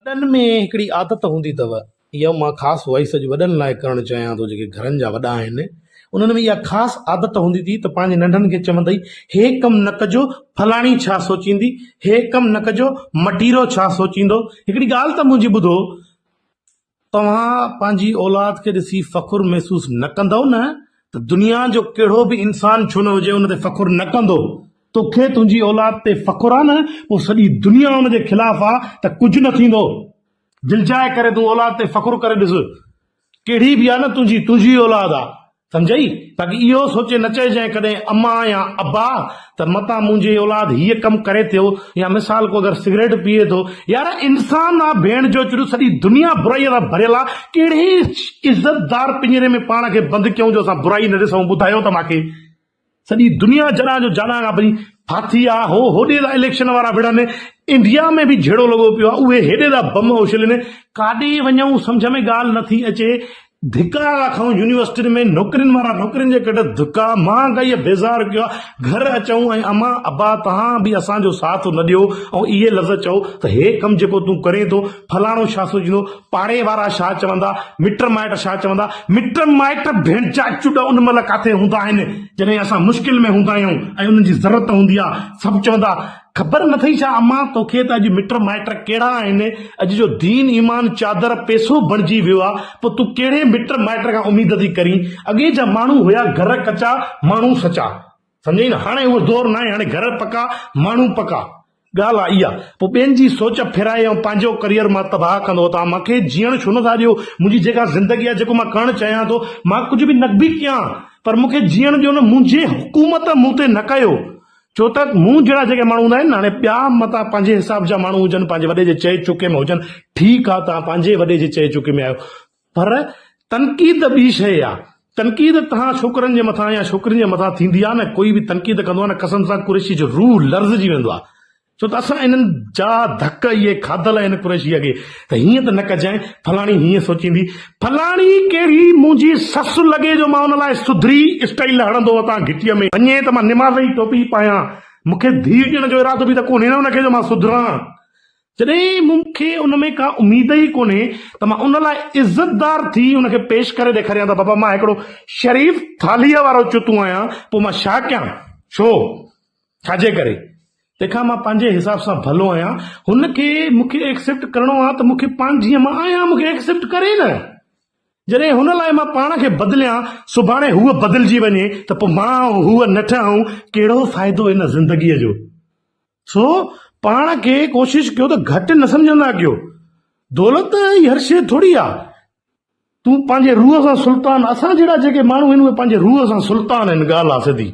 وڏن ۾ هڪڙي عادت هوندي اٿو، اها مان خاص وائس اڄ وڏن لاء ڪرڻ چاهيان ٿو جيڪي گهرن جا وڏا آهن، انهن ۾ اها خاص عادت هوندي ٿي ته پنهنجي ننڍن کي چوندئي هي ڪم نه ڪجو فلاڻي ڇا سوچيندي، هي ڪم نه ڪجو مٽيرو ڇا سوچيندو. هڪڙي ڳالهه ته منهنجي ٻڌو، توهان پنهنجي اولاد کي ڏسي فخر محسوس نه ڪندؤ نه ته دنيا جو ڪهڙو به انسان ڇو نه هجي ان تي فخر نه ڪندو. توکي تنهنجي اولاد تي فخر آ نه پوء سڄي دنيا ان جي خلاف آ ته ڪجهه نه ٿيندو. دلجاء ڪري تون اولاد تي فخر ڪري ڏس. ڪهڙي به آ نه تنهنجي تنهنجي اولاد آ. سمجهئي؟ باقي اهو سوچي نه چئجانء ڪڏهن اما يا ابا ته متان منهنجي اولاد هيء ڪم ڪري ٿيو يا مثال ڪو اگر سگريٽ پيئي ٿو. يار انسان آ ڀيڻ جو چريو سڄي دنيا برائيء سان ڀريل آ ڪهڙي عزتدار پڃري ۾ پاڻ کي بند ڪيون جو اسان برائي نه ڏسون ٻڌايو ته مان کي. سڄي دنيا جڏان جو جاڏان کان پئي ڦاٿي آ هو هوڏي ٿا اليڪشن وارا وڙهن انڊيا ۾ به جهيڙو لڳو پيو آ اهي هيڏي ٿا بم اڇلين ڪاڏي وڃون سمجهه ۾ ڳالهه نٿي اچي ڌڪا ٿا کائون يونيورسٽين ۾ نوڪرين وارا نوڪرين جي ڪڍ ڌڪا مهانگائيء بيزار ڪيو آ گهر اچون ۽ امان ابا توهان به اسان جو ساٿ نه ڏيو ۽ اهي لفظ چئو ته هي ڪم جيڪو تون ڪرين ٿو فلاڻو ڇا سوچيندو پاڙي وارا ڇا چوندا مٽ مائٽ ڇا چوندا مٽ مائٽ ڀيڻچا چڏ ان مهل ڪاٿي هوندا آهن جڏهن اسان مشڪل ۾ هوندا آهيون ۽ انهن جي ضرورت هوندي آ سڀ چوندا خبر نٿئي ڇا امان توکي ته اڄ مٽ مائٽ ڪهڙا آهن، اڄ جو دين ايمان چادر پيسو بڻجي ويو آ، پوء تون ڪهڙي مٽ مائٽ کان اميد ٿي ڪرين، اڳي جا ماڻهو هيا گهر ڪچا ماڻهو سچا، سمجهئي نه، هاڻي اهو دور ناهي، هاڻي گهر پڪا ماڻهو پڪا، ڳالهه آ اها، پوء ٻين جي سوچ ڦيرائي ۽ پنهنجو ڪريئر مان تباهه ڪندو توهان مان کي جيئڻ ڇو نٿا ڏيو، منهنجي جيڪا زندگي آ جيڪو مان ڪرڻ چاهيان ٿو، مان ڪجهه به نه به ڪيان پر مون کي جيئڻ ڏيو نه، منهنجي حڪومت مون تي نه ڪيو. ڇو ته مون جهڙا جيڪي ماڻهو هوندا آهن نه هاڻي ٻيا متان پنهنجي حساب جا ماڻهو هجن پنهنجي وڏي جي چئي چڪي ۾ هجن ٺيڪ آ توهان پنهنجي وڏي جي چئي چڪي ۾ آهيو پر تنقيد ٻي شيء آ تنقيد توهان ڇوڪرن جي مٿان يا ڇوڪرين جي مٿان ٿيندي آ نه ڪوئي به تنقيد ڪندو آ نه قسم سان قريشي جو روح لرزجي ويندو آ ڇو ته اسان انهن جا ڌڪ اهي کاڌل آهن قريشي اڳي ته هيئن ته نه ڪجانء، فلاڻي هيئن سوچيندي، فلاڻي ڪهڙي منهنجي سس لڳي جو مان ان لاء سڌري اسٽائيل هڻندو وتان گهٽيء ۾. وڃي ته مان نماز جي ٽوپي پايان، مون کي ڌيء ڏيڻ جو ارادو به ته ڪونهي نه ان کي جو مان سڌران. جڏهن مون کي ان ۾ ڪا اميد ئي ڪونهي ته مان ان لاء عزتدار ٿي ان کي پيش ڪري ڏيکاريان ته بابا مان هڪڙو شريف ٿالهيء وارو چتون آهيان، پوء مان ڇا ڪيان؟ ڇو؟ ڇا جي ڪري؟ تنهن کان مان پنهنجي حساب سان ڀلو آهيان. هن کي مون کي ايڪسيپٽ ڪرڻو آ ته مون کي پاڻ جيئن مان آهيان مون کي ايڪسيپٽ ڪري نه. جڏهن هن لاء مان پاڻ کي بدليان سڀاڻي هوء بدلجي وڃي ته پوء مان ۽ هوء نه ٺهون ڪهڙو فائدو هن زندگيء جو. سو پاڻ کي ڪوشش ڪيو ته گهٽ نه سمجهندا ڪيو. دولت ئي هر شيء ٿوري آ. تون پنهنجي روح سان سلطان اسان جهڙا جيڪي ماڻهو آهن اهي پنهنجي روح سان سلطان آهن ڳالهه آ سڌي.